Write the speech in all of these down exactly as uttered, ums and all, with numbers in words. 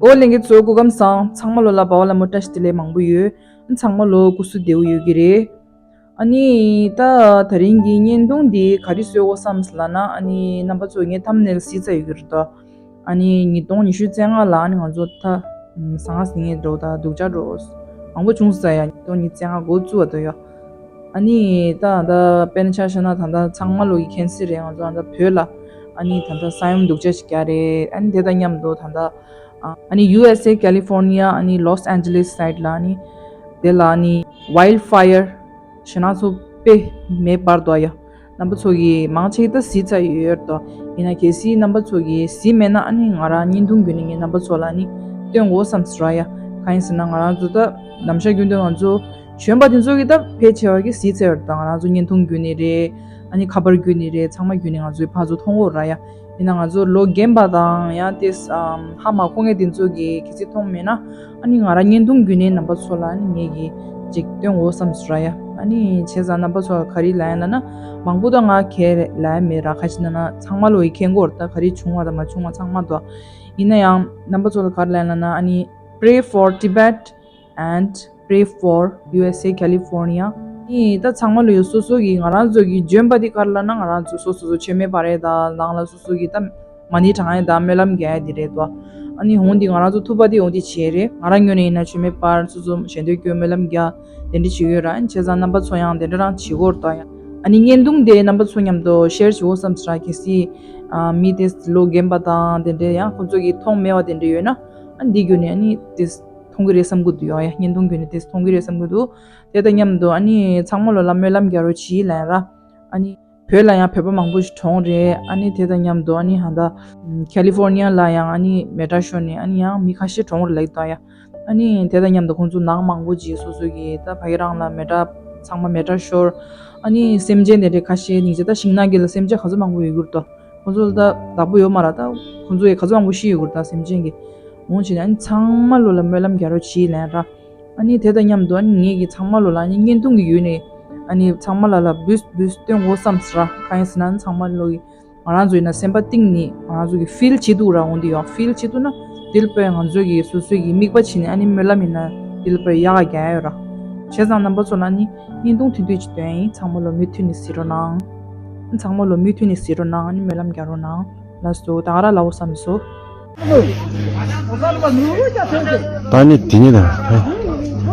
ཨོ་ལྷན་རྒྱས་ཚོ་སྐུ་ཁམས་བཟང་། ཚང་མ་ལོ་ལ་འབའ་བ་ལ་མོ་བཀྲ་ཤིས་བདེ་ལེགས་མང་པོ་ཡོད། ཚང་མ་ལོ་སྐུ་གཟུགས་བདེ་པོ་ཡོད་ཀྱི་རེད། ཨ་ནི་ད་དེ་རིང་གི་བརྙན་ཐུང་འདི་ག་རེ་བཟོས་འོ་བསམ་ལབ་ན། ཨ་ནི་རྣམ་པ་ཚོ་ངས་ཐམ་ནེལ་གཟིགས་ཚར་ཡོད་ཀྱི་རེད་དོ། ཨ་ནི་ཉིས་སྟོང་ཉི་ཤུ་རྩ་ལྔ་ལ་ཨ་ནི་ང་ཚོ་ད་ཟང་ཟིང་ངེ་འགྲོ་ད་སྡུག་ཅག་འགྲོ་མང་པོ་བྱུང་ས་ཡ། ཉིས་སྟོང་ཉི་ཤུ་རྩ་ལྔ་འགོ་བཙུགས་པ་དོ་ཡ། ཨ་ནི་ད་ད་དཔེར་ན་ཆ་བཞག་ན་ད་ད་ཚང་མ་ལོ་ཡི་མཁྱེན་གསལ་རེད། ང་ཚོ་ད་ད་བོད་ལ་ཨ་ནི་ད་ད་ས་ཡོམ་སྡུག་ཅག་ཞིག་རྒྱག་རེད། ཨ་ནི་དེ་དང་མཉམ་དུ་ད་ད་ཨ་ནི་ཡུ་ཨེས་ཨེ་ཀ་ལི་ཧྥོར་ནི་ཡ་ཨ་ནི་ལོས་ཨན་ཇེ་ལིས་སའིཌ་ལ་ཨ་ནི་དེ་ལ་ཨ་ནི་ཝའིལ་ཌ་ཕ་ཡར་ཞེད་སྣང་ཚོ་དཔེ་མེད་པར་འདུག་ཡ། རྣམ་པ་ཚོ་གིས་མང་ཆེ་ད་གཟིགས་ཚར་ཡོད་དོ། ཡིན་ན་གལ་སྲིད་རྣམ་པ་ཚོ་གིས་གཟིགས་མེད་ན་ཨ་ནི་ང་རང་བརྙན་ཐུང་བརྒྱུད་ནས་ངས་རྣམ་པ་ཚོ་ལ་ཨ་ནི་སྟོན་དགོས་བསམ་ཟེར་ཡ། གང་ཡིན་ཟེར་ན་ང་རང་ཚོ་ད་ནམ་ཞག་རྒྱུན་དུ་ང་ཚོ་བྱོན་པ་དེ་ཚོ་གིས་ད་ཕལ་ཆེ་བ་གིས་གཟིགས་ཚར་ཡོད་དོ། ང་རང་ཚོ་བརྙན་ཐུང་བརྒྱུད་ནས་རེད། ཨ་ནི་ཁ་པར་བརྒྱུད་ནས་རེད། ཚང་མ་བརྒྱུད་ནས་ང་ཚོའི་ཕར་ཚུར་མཐོང་གི་ཡོད་ར་ཡ། ཡིན་ན་ང་ཚོ་ལོ་རྒན་པ་དང་ཡང་དེ་ཧ་མ་གོ་མཁན་དེ་ཚོ་གིས་གལ་སྲིད་མཐོང་མེད་ན་ཨ་ནི་ང་རང་བརྙན་ཐུང་བརྒྱུད་ནས་རྣམ་པ་ཚོ་ལ་ཨ་ནི་ངེད་ཀྱིས་ཅིག་སྟོན་དགོས་བསམ་ཟེར་ཡ། ཨ་ནི་བྱས་ཙང་རྣམ་པ་ཚོ་ལ་ག་རེ་ལབ་ཡ་ལབ་ན། མང་པོ་ད་ང་གས་ལབ་ཡ་མེད་ར། ཁ་ཅིག་ན་ན་ཚང་མ་ལོ་ཡི་མཁྱེན་གྱི་ཡོད་རེད། ད་ག་རེ་བྱུང་བ་དང་མ་བྱུང་བ་ཚང་མ་འདུག་ཡིན་ན་ཡང་རྣམ་པ་ཚོ་ལ་ག་རེ་ལབ་ཡ་ལབ་ན། ཨ་ནི Pray for Tibet and pray for U S A California. ཨི་ད་ཚང་མ་ལོ་ཡོད་སོ་སོ་གི་ང་རང་ཚོ་གི་འཇོན་པ་འདི་ག་རེ་ལབ་ན། ང་རང་ཚོ་སོ་སོ་ཚོ་མཆོད་མེ་སྦར་ཡ་དང་ནང་ལ་སོ་སོ་གི་ད་མ་ཎི་བགྲང་ཡ་དང་སྨོན་ལམ་རྒྱག་ཡ་འདི་རེད་དོ། ཨ་ནི་འོང་འདི་ང་རང་ཚོ་ཐུབ་པ་འདི་འོང་འདི་བྱེད་རེད། ང་རང་ངོས་ནས་ཡིན་ན་མཆོད་མེ་སྦར་སོ་སོ་ཞལ་འདོན་སྐྱོན་སྨོན་ལམ་རྒྱག་དེ་འདྲ་བྱེད་ཡོད་ར། ཨ་ནི་བྱས་ཙང་རྣམ་པ་ཚོ་ཡང་དེ་འདྲ་རང་བྱེད་དགོས་རེད་དོ། ཡ་ཨ་ནི་བརྙན་ཐུང་དེ་རྣམ་པ་ཚོ་མཉམ་དུ་ཤེར་བྱེད་དགོས་བསམ་ཟེར་ར། གལ་སྲིད་ཨ་མི་དེ་ལོ་རྒན་པ་དང་དེ་འདྲ་ཡང་ཁོ་ཚོ་གི་མཐོང་མེད་པ་དེ་འདྲ་ཡོད་ན། ཨ་འདི་བརྒྱུད་ནས་ཨ་ནི་དེ་མཐོང་གི་རེད་བསམ་གི་འདུག་ཡ། ཡ་བརྙན་ཐུང་བརྒྱུད་ནས་དེ་མཐོང་གི་རེད་བསམ་གི་འདུག་དེ་དང་མཉམ་དུ་ཨ་ནི་ཚང་མ་ལོ་ལ་སྨོན་ལམ་རྒྱག་རོགས་གྱིས་ལབ་ཡ་ར། ཨ་ནི་བོད་ལ་ཡང་བོད་པ་མང་པོ་ཞིག་གྲོངས་རེད། ཨ་ནི་དེ་དང་མཉམ་དུ་ཨ་ནི་ཧ་ད་ཁ་ལི་ཧྥོར་ནི་ཡ་ལ་ཡང་ཨ་ནི་མེ་སྲེག་ཤོར་ནས་ཨ་ནི་ཡང་མི་ཁ་ཤས་གྲོངས་རེད་ལབ་ཀྱི་འདུག་ཡ། ཨ་ནི་དེ་དང་མཉམ་དུ་ཁོང་ཚོ་ནང་མང་པོ་ཅིག་སོ་སོ་གི་ད་ཕ་གི་རང་ལ་མེ་སྲེག་ཚང་མ་མེ་སྲེག་ཤོར། ཨ་ནི་སེམས་ཅན་དེ་འདྲའི་ཁ་ཤས་སྙིང་རྗེ། ད་ཤིང་ནགས་དཀྱིལ་ལ་སེམས་ཅན་ག་ཚོད་མང་པོ་ཡོད་ཀྱི་རེད་དོ། ཁོང་ཚོ་ལ་ད་བདག་པོ་ཡོད་མ་རེད། ད་ཁོང་ཚོ་ཡི་ག་ཚོད་མང་པོ་ཤི་ཡོད་ཀྱི་རེད། ད་སེམས་ཅན་གྱི་འོང་བྱས་ནས་ཨ་ནི་ཚང་མ་ལོ་ལ་སྨོན་ལམ་རྒྱག་རོགས་གྱིས་ལབ་ཡ་ར། ཨ་ནི་དེ་དང་མཉམ་དུ་ཨ་ནི་ངེད་ཀྱིས་ཚང་མ་ལོ་ལ་ཨ་ནི་བརྙན་ཐུང་གི་ཡུལ་ནས་ཨ་ནི་ཚང་མ་ལ་ལ་འབུལ་འབུལ་སྟོན་དགོས་བསམ་ཟེར་ར། གང་ཡིན་ཟེར་ན་ཚང་མ་ལོ་ཡི་ང་རང་ཚོ་ཡིན་ན་སེམས་པ་གཏིང་ནས་ང་རང་ཚོ་གི་ཕིལ་བྱེད་འདུག་ར། འོང་དེ་ཡོད་ཕིལ་བྱེད་འདུག་ན་དེ་ལ་དཔེ་ང་ཚོ་གི་སོ་སོ་གི་དམིགས་པ་བྱས་ནས་ཨ་ནི་སྨོན་ལམ་ཡིན་ན་དེ་ལ་དཔེ་ཡག་ག་རྒྱག་ཡ་ཡོད་ར། བྱས་ཙང་རྣམ་པ་ཚོ་ལ་ཨ་ནི་བརྙན་ཐུང་ཐུང་ཐུང་ཅིག་སྟོན་ཡིན། ཚང་མ་ལོ་མུ་མཐུད་ནས་གཟིགས་རོགས་གནང་། ཚང་མ་ལོ་མུ་མཐུད་ནས་གཟིགས་རོགས་གནང་། ཨ་ནི་སྨོན་ལམ་རྒྱག་རོགས་གནང་། ལགས་སོ། ད་ག་རང་ལབ་དགོས་བསམ་སོང་། ད་ནི་དེ་ཉིད་དང་།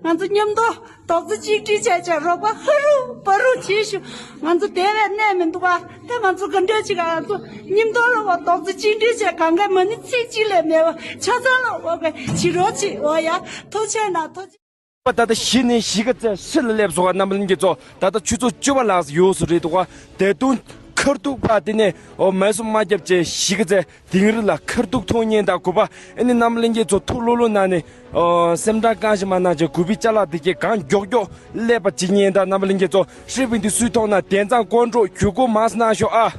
ང་ཚོ་མཉམ་དུ་རྡོག་རྩ་གཅིག་སྒྲིལ་བྱས་བྱས་རོགས་པ་ཧུར་རུ་པ་རུ་བྱེད་ཤོག་ང་ཚོ་དེ་བས་གནས་མི་འདུག་པ། ད་ང་ཚོ་ག་འདྲ་ཅིག་ང་ཚོ་མཉམ་དུ་རོགས་པ་རྡོག་རྩ་གཅིག་སྒྲིལ་བྱས་གང་ག་མ་ཎི་ཚིག་གཅིག་ལས་མེད་པ་ཆ་ཚང་ལ་འོ་ག་བྱེད་རོགས་བྱེད། འོ་ཡ། ཐུགས་རྗེ་གནང་། ཐུགས་རྗེ། པ་ད་ལྟ་གཞི་ནས་གཞིས་ཀ་རྩེ་ཧྲིལ་ལ་སླེབས་སོང་བ། རྣམ་པ་ལྷན་རྒྱས་ཚོ། ད་ལྟ་ཆུ་ཚོད་བཅུ་པ་ལ་ཡོལ་སོང་རེད་འདུག་བ། ད་དུང་ཁ་ཐུག་པ་དེ་ནས་འོ་མེ་སྲུང་མ་བརྒྱབ་བྱས་གཞིས་ཀ་རྩེ་དིང་རི་ལ་ཁ་ཐུག་ཐོན་ཉེན་དང་དགོས་པ། ཨ་ནི་རྣམ་པ་ལྷན་རྒྱས་ཚོ་ཐུགས་ལྷོད་ལྷོད་གནང་ནས་འོ་སེམས་ཁྲལ་གང་ཞིག་མ་གནང་བྱས་གུས་པའི་ཅ་ལག་དེ་གས་གང་མགྱོགས་མགྱོགས་སླེབས་པ་བྱེད་ཉེན་དང་། རྣམ་པ་ལྷན་རྒྱས་ཚོ་ཧྲི་པིན་དེ་སུས་ཐོག་ན་དེང་སང་ཀོན་ཀྲོ་གུ་གུ་མ་གནང་ཤོག་ཨ།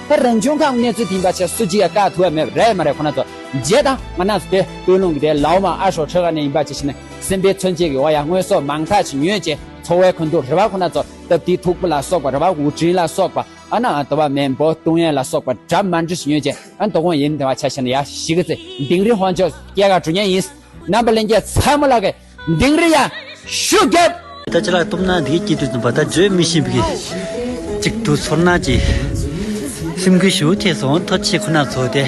ད་རང་བྱུང་ཁམས་གནས་ཚུལ་དེ་ཡིན་པ་བྱས་སུ་གཅིག་ཡ་བཀག་ཐུབ་པ་མེད་པ་རེད་མ་རེད། ཁོ་ན་ཚོ་རྗེས་དང་མ་ན་ཚོ་དེ་སྟོད་ལུང་གི་དེ་ལའོ་མ་ཨ་ཤོ་ཁྲི་ཁ་ནས་ཡིན་པ་བྱས་ཤིང་ནས་སེམས་པའི་མཚོན་བྱེད་ཀྱི་འོ་ཡ་དངོས་ཟོག་མང་དག་ཅིག་ཉོས་བྱས་འཚོ་བའི་ཁོན་ཐུག་རེ་བ། ཁོ་ན་ཚོ་སྟབས་བདེའི་ཐུག་པ་ལ་སོགས་པ་རེ་བ་དབུགས་འབྱིན་ལ་སོགས་པ། ཨ་ན་དོ་བ་མེན་པོ་བཏུང་ཡས་ལ་སོགས་པ་འདྲ་མ་འདྲ་ཞིག་ཉོས་བྱས་ཨ་ནི་དོ་དགོང་ཡིན་དེ་བ་ཆ་བཞག་ན་ཡ་གཞིས་ཀ་རྩེ་དིང་རི་ཧོན་ཆོས་སྐྱེལ་ག་འགྲོ་ཉེན་ཡིན། རྣམ་པ་ལྷན་རྒྱས་ཚང་མ་ལ་གི་དིང་རི་ཡ་ཤུགས་རྒྱབ། ད་ཅི་ལ་གཏུམ་ན་འདི་སྐྱིད་དུ་འཛུམ་པ་ད་བརྗོད་མི་ཤེས་པའི་གཅིག་ཏུ་ཚོར་སྣང་ཅིག་སེམས་འགུལ་ཞུ་ཐེ་སོང་ཐོ་ཆེ་ཁོ་ན་ཚོ་དེ།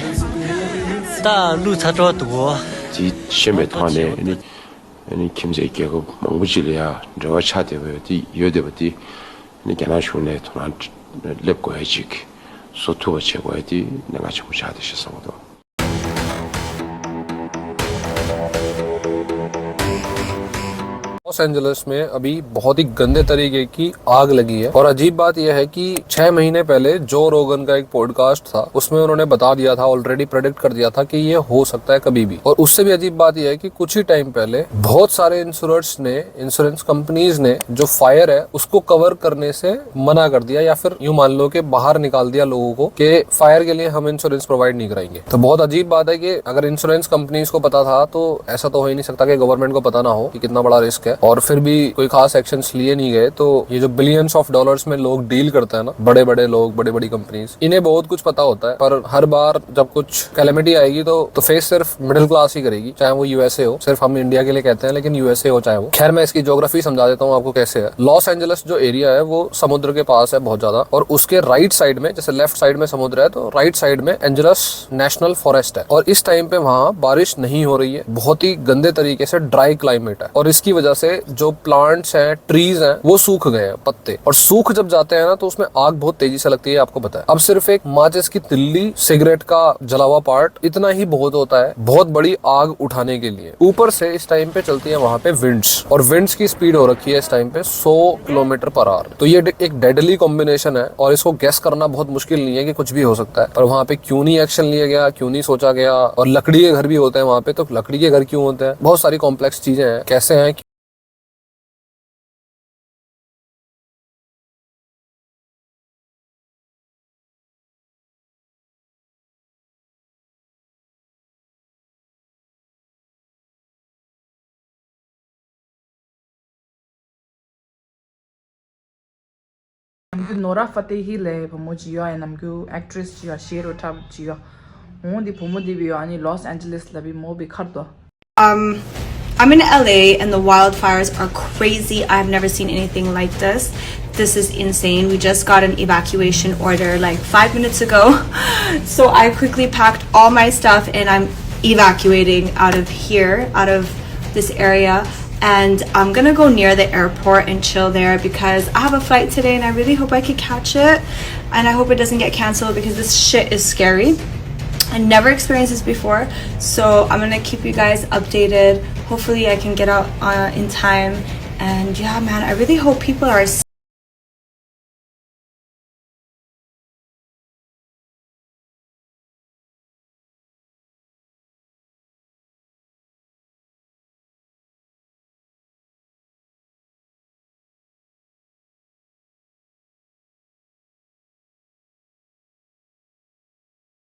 ད་ལུས་ཚ་དྲག་འདུག་གོ། དེ་ཤེས་པའི་ཐོག་ནས་ཨ་ནི་ཨ་ནི་ཁྱིམ་མཚེས་རྒྱལ་ཁབ་མང་པོ་ཅིག་ལ་ཡ་འབྲེལ་བ་ཆགས་བསྡད་པ་དེ་ཡོད་བསྡད་པ་དེ་ཨ་ནི་རྒྱ་ནག་གཞུང་ནས་དོ་སྣང་སླེབས་དགོས་ཡ་ཅིག་བཟོ་ཐུབ་པ་བྱེད་དགོས་ཡ་དེ་གནད་འགག་ཆེན་པོ་ཆགས་བསྡད་ཤག་བསམ་གྱི་འདུག། Los Angeles में अभी बहुत ही गंदे तरीके की आग लगी है और अजीब बात यह है कि छह महीने पहले जो रोगन का एक पॉडकास्ट था, उसमें उन्होंने बता दिया था, ऑलरेडी प्रेडिक्ट कर दिया था कि ये हो सकता है कभी भी। और उससे भी अजीब बात यह है कि कुछ ही टाइम पहले बहुत सारे इंश्योरेंस ने, इंश्योरेंस कंपनीज ने जो फायर है उसको कवर करने से मना कर दिया, या फिर यूं मान लो कि बाहर निकाल दिया लोगों को कि फायर के लिए हम इंश्योरेंस प्रोवाइड नहीं कराएंगे। तो बहुत अजीब बात है कि अगर इंश्योरेंस कंपनीज को पता था तो ऐसा तो हो ही नहीं सकता कि गवर्नमेंट को पता ना हो कि कितना बड़ा रिस्क है, और फिर भी कोई खास एक्शंस लिए नहीं गए। तो ये जो बिलियंस ऑफ डॉलर्स में लोग डील करते हैं ना, बड़े बड़े लोग, बड़ी बड़ी कंपनीज, इन्हें बहुत कुछ पता होता है, पर हर बार जब कुछ कैलेमिटी आएगी तो तो फेस सिर्फ मिडिल क्लास ही करेगी, चाहे वो यूएसए हो। सिर्फ हम इंडिया के लिए कहते हैं, लेकिन यूएसए हो चाहे वो। खैर, मैं इसकी ज्योग्राफी समझा देता हूँ आपको कैसे है। लॉस एंजलिस जो एरिया है वो समुद्र के पास है बहुत ज्यादा, और उसके राइट साइड में, जैसे लेफ्ट साइड में समुद्र है तो राइट साइड में एंजलिस नेशनल फॉरेस्ट है, और इस टाइम पे वहाँ बारिश नहीं हो रही है, बहुत ही गंदे तरीके से ड्राई क्लाइमेट है, और इसकी वजह से जो प्लांट्स हैं, ट्रीज हैं, वो सूख गए हैं पत्ते, और सूख जब जाते हैं ना तो उसमें आग बहुत तेजी से लगती है, आपको पता है। अब सिर्फ एक माचिस की तिल्ली, सिगरेट का जला हुआ पार्ट, इतना ही बहुत होता है बहुत बड़ी आग उठाने के लिए। ऊपर से इस टाइम पे चलती है वहां पे विंड्स, और विंड्स की स्पीड हो रखी है इस टाइम पे सौ किलोमीटर पर आवर। तो ये एक डेडली कॉम्बिनेशन है, और इसको गेस करना बहुत मुश्किल नहीं है कि कुछ भी हो सकता है। पर वहां पे क्यों नहीं एक्शन लिया गया, क्यों नहीं सोचा गया, और लकड़ी के घर भी होते हैं वहां पे, तो लकड़ी के घर क्यों होते हैं, बहुत सारी कॉम्प्लेक्स चीजें हैं, कैसे हैं। ནོ་ར་ཕ་ཏེ་ཧི་ལབ་བུ་མོ་ཅིག་ཡོད། ཨ་ནི་ནམ་རྒྱུན་ཨེག་ཊི་རེ་སི་ཅིག་ཡོད། ཤེ་རོ་ཐབ་ཅིག་ཡོད། འོ་འདི་བུ་མོ་འདི་བི་ཡོད། ཨ་ནི་ལོས་ཨན་ཇི་ལེས་ལབ་བི་མོ་བི་ཁར་དོ། Um, I'm in L A and the wildfires are crazy. I've never seen anything like this. This is insane. We just got an evacuation order like five minutes ago. So I quickly packed all my stuff and I'm evacuating out of here, out of this area. And I'm gonna go near the airport and chill there because I have a flight today and I really hope I can catch it. And I hope it doesn't get canceled because this shit is scary. I never experienced this before. So I'm gonna keep you guys updated. Hopefully, I can get out uh, in time. And yeah, man, I really hope people are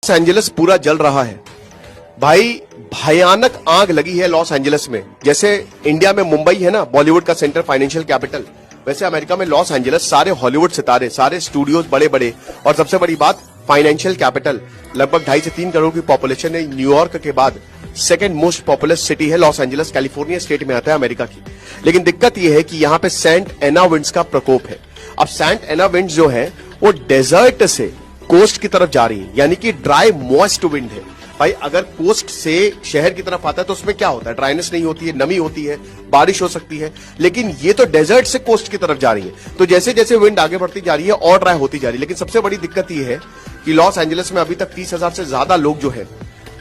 Los Angeles पूरा जल रहा है भाई। भयानक आग लगी है Los Angeles में। जैसे इंडिया में मुंबई है ना, बॉलीवुड का सेंटर, फाइनेंशियल कैपिटल, वैसे अमेरिका में लॉस एंजलिस, सारे हॉलीवुड सितारे, सारे स्टूडियोज बड़े बड़े, और सबसे बड़ी बात, फाइनेंशियल कैपिटल, लगभग ढाई से तीन करोड़ की पॉपुलेशन है। न्यूयॉर्क के बाद सेकंड मोस्ट पॉपुलस सिटी है लॉस एंजलिस, कैलिफोर्निया स्टेट में आता है अमेरिका की। लेकिन दिक्कत यह है कि यहाँ पे सेंट एना विंड्स का प्रकोप है। अब सेंट एना विंड्स जो है, वो डेजर्ट से कोस्ट की तरफ जा रही है, यानी कि ड्राई मॉइस्ट विंड है। भाई, अगर कोस्ट से शहर की तरफ आता है तो उसमें क्या होता है? ड्राइनेस नहीं होती है, नमी होती है, बारिश हो सकती है। लेकिन ये तो डेजर्ट से कोस्ट की तरफ जा रही है। तो जैसे जैसे विंड आगे बढ़ती जा रही है और ड्राई होती जा रही है। लेकिन सबसे बड़ी दिक्कत ये है कि लॉस एंजलिस में अभी तक तीस हजार से ज्यादा लोग जो है,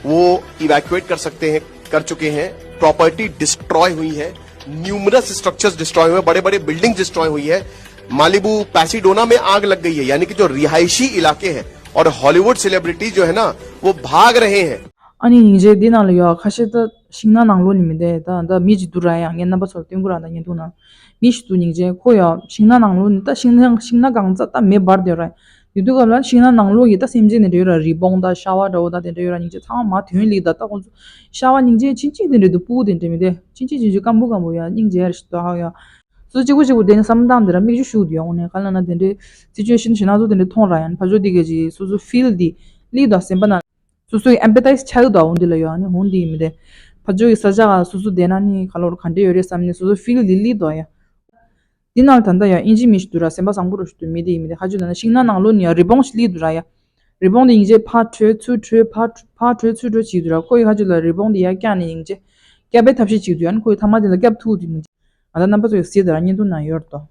वो इवैक्यूएट कर सकते हैं, कर चुके हैं। प्रॉपर्टी डिस्ट्रॉय हुई है, न्यूमरस स्ट्रक्चर्स डिस्ट्रॉय हुए हैं, बड़े बड़े बिल्डिंग्स डिस्ट्रॉय हुई है। मालिबू पैसिडोना में आग लग गई है, यानी कि जो रिहायशी इलाके हैं, और हॉलीवुड सेलिब्रिटीज जो है ना, वो भाग रहे हैं। ཨ་ནི་ཉིན་རྗེས་འདི་ནང་ལ་ཡོད་ཁ་ཤས་ད་ཤིང་ནགས་ནང་ལོགས་ནས་མི་འདས་ད་ད་མི་ཅིག་འདུག་ར། ཡང་ངས་རྣམ་པ་ཚོར་སྟོན་གི་ར། ད་ཉན་འདུག་ན་མི་ཞིག་འདུག་ཉིན་རྗེས་ཁོ་ཡང་ཤིང་ནགས་ནང་ལོགས་ནས་ད་ཤིང་ནགས་ཤིང་ནགས་གང་ཚ་ད་མེ་འབར་བསྡད་ར། དེ་དུས་སྐབས་ལ་ཤིང་ནགས་ནང་ལོགས་ཀྱི་ད་སེམས་ཅན་དེ་འདྲ་ཡོད་ར། རི་བོང་དང་ཤ་བ་འདྲ་བོ་ད་དེ་འདྲ་ཡོད་ར། ཉིན་རྗེས་ཚང་མ་མ་དོན་ལིག་ད་ད་ཁོང་ཚོ་ཤ་བ་སྙིང་རྗེ་ཆིན་ཆིན་དེ་འདྲ་འདུག་སྤུ་གུ་དེ་འདྲ་མི་དེ་ཆིན་ཆིན་ཆིན་ཆིན་སྐམ་པོ་སྐམ་པོ་ཡ་སྙིང་རྗེ་ར་ཞིག་ད་ཧ་ཡ། སོ་གཅིག་པོ་གཅིག་པོ་དེ་ནི་བསམ་སྟངས་དེ་ར་མིག་ཆུ་ཤུགས་དེ་ཡོང་ནས་ག་ལ་ན་དེ་འདྲའི་སི་ཅུ་ཨེ་ཤན་ཞེ་ན་ཚོ་དེ་འདྲ་མཐོང་ར་ཡང་ཕ་ཇོ་དེ་ག་ཅིག་སོ་སོ་ཕིལ་དེ་ལིག་དང་སེམས་པ་ན་སོ་སོའི་ཨེམ་པ་ཐའིས་ཆགས་དང་འོང་དེ་ལ་ཡོད་ནི་འོང་དེ་མི་དེ་ཕ་ཇོ་ཡི་ས་ཆ་ག་སོ་སོ་དེ་ན་ནི་ག་ལོར་ག་འདྲ་ཡོད་རེད་བསམ་ནས་སོ་སོ་ཕིལ་དེ་ལིག་དང་ཡ། དེ་ནང་ད་ལྟ་ཡང་ཨིན་ཇི་མི་ཞིག་འདུག་ར། སེམས་པ་བཟང་པོ་རུ་ཞིག་འདུག་མི་དེ་ཡིན་མི་དེ་ཧ་ཅུ་ད་ན་ཤིང་ནགས་ནང་ལོགས་ནས་ཡང་རི་བོང་ཞིག་སླེབས་འདུག་ར་ཡ། རི་བོང་དེ་སྙིང་རྗེ་ཕར་བྲོས་ཚུར་བྲོས་ཕར་ཕར་བྲོས་ཚུར་བྲོས་བྱེད་ཀྱི་འདུག་ར། ཁོ་ཡི་ཁ་ཆུ་ལ་རི་བོང་དེ་ཡར་བཀྱགས་ནས་སྙིང་རྗེ་བསྐྱབ་པའི་ཐབས་ཤེས་བྱེད་ཀྱི་འདུག་ཡང་ཁོ་ཡི་ཐ་མ་དེ་ལ་བསྐྱབ་ཐུབ་དེ་མི་འདུག་ང་ད་རྣམ་པ་ཚོ་ཡི་གཟིགས་དང་ར་བརྙན་ཐུང་ནང་ཡོད་རེད་དོ།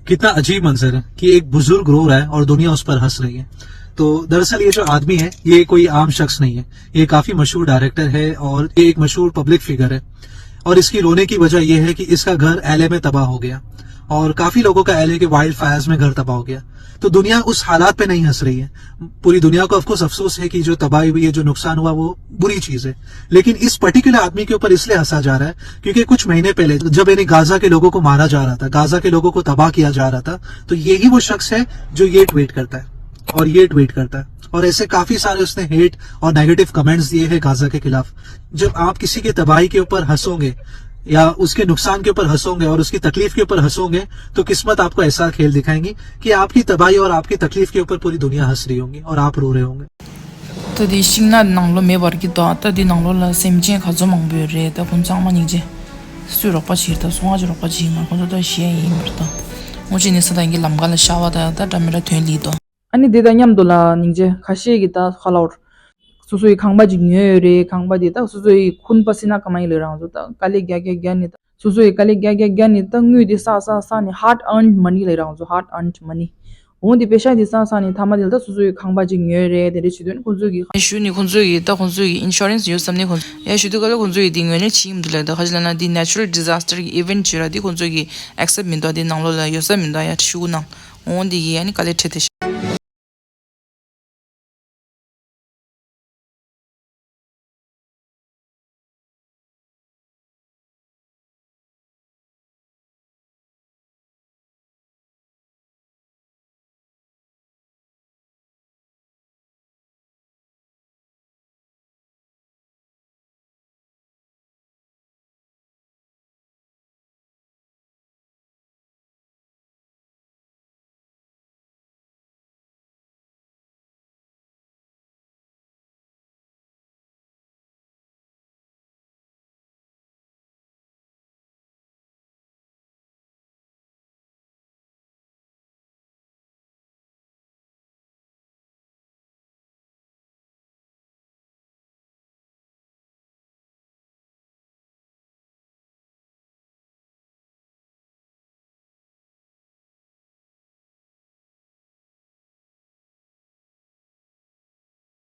कितना अजीब मंजर है कि एक बुजुर्ग रो रहा है और दुनिया उस पर हंस रही है। तो दरअसल ये जो आदमी है, ये कोई आम शख्स नहीं है। ये काफी मशहूर डायरेक्टर है और ये एक मशहूर पब्लिक फिगर है। और इसकी रोने की वजह यह है कि इसका घर एलए में तबाह हो गया और काफी लोगों का एलए के वाइल्ड फायर्स में घर तबाह हो गया। तो दुनिया उस हालात पे नहीं हंस रही है। पूरी दुनिया को ऑफ कोर्स अफसोस है कि जो तबाही हुई है, जो नुकसान हुआ, वो बुरी चीज है। लेकिन इस पर्टिकुलर आदमी के ऊपर इसलिए हंसा जा रहा है क्योंकि कुछ महीने पहले जब यानी गाजा के लोगों को मारा जा रहा था, गाजा के लोगों को तबाह किया जा रहा था, तो यही वो शख्स है जो ये ट्वीट करता है और ये ट्वीट करता है। और ऐसे काफी सारे उसने हेट और नेगेटिव कमेंट्स दिए हैं गाजा के खिलाफ। जब आप किसी की तबाही के ऊपर हंसोगे या उसके नुकसान के ऊपर हंसोगे और उसकी तकलीफ के ऊपर हंसोगे, तो किस्मत आपको ऐसा खेल दिखाएगी कि आपकी तबाही और आपकी तकलीफ के ऊपर पूरी दुनिया हंस रही होगी और आप रो रहे होंगे। ད་དེ་ཤིང་ནགས་ནང་ལོགས་མེ་འབར་གྱི་འདུག་ད་དེ་ནང་ལོགས་ལ་སེམས་ཅན་ག་ཚོད་མང་པོ་ཡོད་རེད། ད་ཁོང་ཚང་མ་སྙིང་རྗེ། སུས་རོགས་པ་བྱེད་ད་སོང་ང་ཅི་རོགས་པ་བྱེད་མ་ཁོང་ཚོ་ད་ཤི་ཡ་ཡིན་པར་ད། ངོ་ཅི་ནི་ས་དང་གི་ལམ་ཁ་ལ་ཤ་བ་ད་ད་འདྲ་མི་འདྲ་ཐོན་ལི་དོ། ཨ་ནི་དེ་དང་མཉམ་དུ་ལ་སྙིང་རྗེ་ཁ་ཤས་ཀྱི་ད་ཧ་ལ་བར། སོ་སོའི་ཁང་པ་ཅིག་ཉོས་ཡོད་རེད། ཁང་པ་དེ་ད་སོ་སོའི་ཁུན་པ་སི་ན་ཀ་མ་ཡིན་ལ་རང་ཚོ་ད་དཀའ་ལས་རྒྱག་རྒྱག་རྒྱག་ནི་ད་སོ་སོའི་དཀའ་ལས་རྒྱག་རྒྱག་རྒྱག་ནི་ད་དངུལ་དེ་བསགས་བསགས་བསགས་ནི་hard earned money ལ་རང་ཚོ་hard earned money འོང་དེ་པེ་ཤ་དེ་བསགས་བསགས་ནི་ཐ་མ་དེ་ལ་ད་སོ་སོའི་ཁང་པ་ཅིག་ཉོས་རེད། དེ་འདྲ་བྱེད་དུས་ནི་ཁོང་ཚོ་གི་ཞུ་ནི་ཁོང་ཚོ་གི་ད་ཁོང་ཚོ་གི་insurance ཡོད་བསམ་ནི་ཁོང་ཚོ་ཡ་ཞུ་དུས་ག་ལ་ཁོང་ཚོ་གི་དེ་ངོས་ནས་བྱིན་མི་འདུག་ལ་ད་ཁ་ཅིག་ལ་ན་དེ་natural disaster གི་event བྱེད་ར་དེ་ཁོང་ཚོ་གི་accept མི་འདུག་དེ་ནང་ལོགས་ལ་ཡོད་ས་མི་འདུག་ཡ་ཞུ་གུ་ནང་འོང་དེ་གི་ཡ་ནི་དཀའ་ལས་འཕྲད་དེ་ཤ།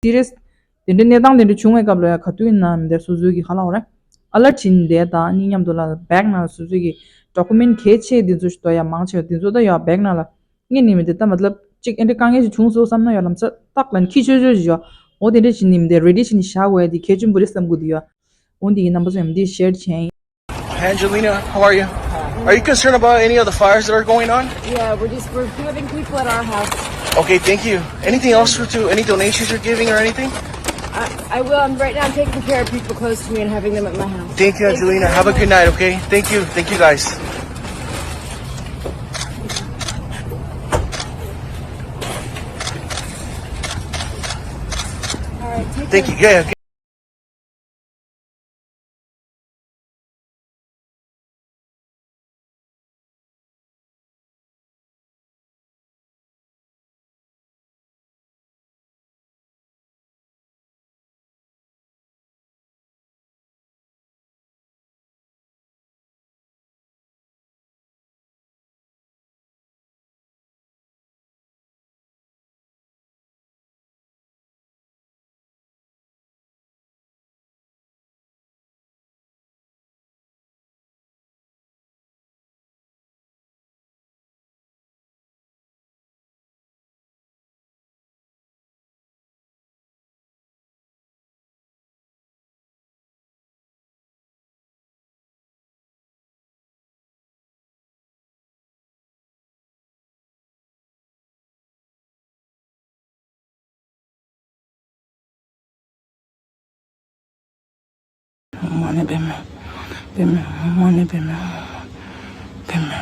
serious དེ་འདྲའི་གནས་སྟངས་དེ་འདྲ་བྱུང་བའི་སྐབས་ལ་ཡ་ག་དུས་ཡིན་ན་མི་འདྲ་སོ་སོའི་གི་ཧ་ལ་བ་རེད། alert བྱིན་བསྡད་དང་ནི་མཉམ་དུ་ལ་bag ནང་སོ་སོའི་གི་document གལ་ཆེ་དེ་ཚོ་ཞིག་ཏོ་ཡ་མང་ཆེ་བ་དེ་ཚོ་ད་ཡ་bag ནང་ལ་ངས་ནི་མི་འདི་ལྟ་མ་ལབ་ཅིག་ཨེ་འདྲ་དཀའ་ངལ་ཞིག་བྱུང་སོང་བསམ་ན་ཡང་ལམ་སང་ཏག་ལ་ནི་ཁྱི་ཆོས་ཆོས་ཞིག་ཡོད། འོ་དེ་འདྲ་བྱས་ནི་མི་འདི་ready བྱས་ནི་བཞག་དགོས་ཡ་དེ་གལ་ཆེན་པོ་རེད་བསམ་གི་འདུག་ཡ། འོ་འདི་ཡི་རྣམ་པ་ཚོ་ཡང་མི་འདི་share བྱས་ཡིན། Hi, Angelina, how are you? Are you concerned about any of the fires that are going on? Yeah, we're just we're having people at our house. Okay, thank you. Anything else to any donations you're giving or anything? I, I will. I'm right now. I'm taking care of people close to me and having them at my house. Thank you, Angelina. Have a good night, okay? Thank you. Thank you, guys. All right, take Thank you. Yeah, okay. མ་ནི་པདྨེ། པདྨེ། མ་ནི་པདྨེ། པདྨེ།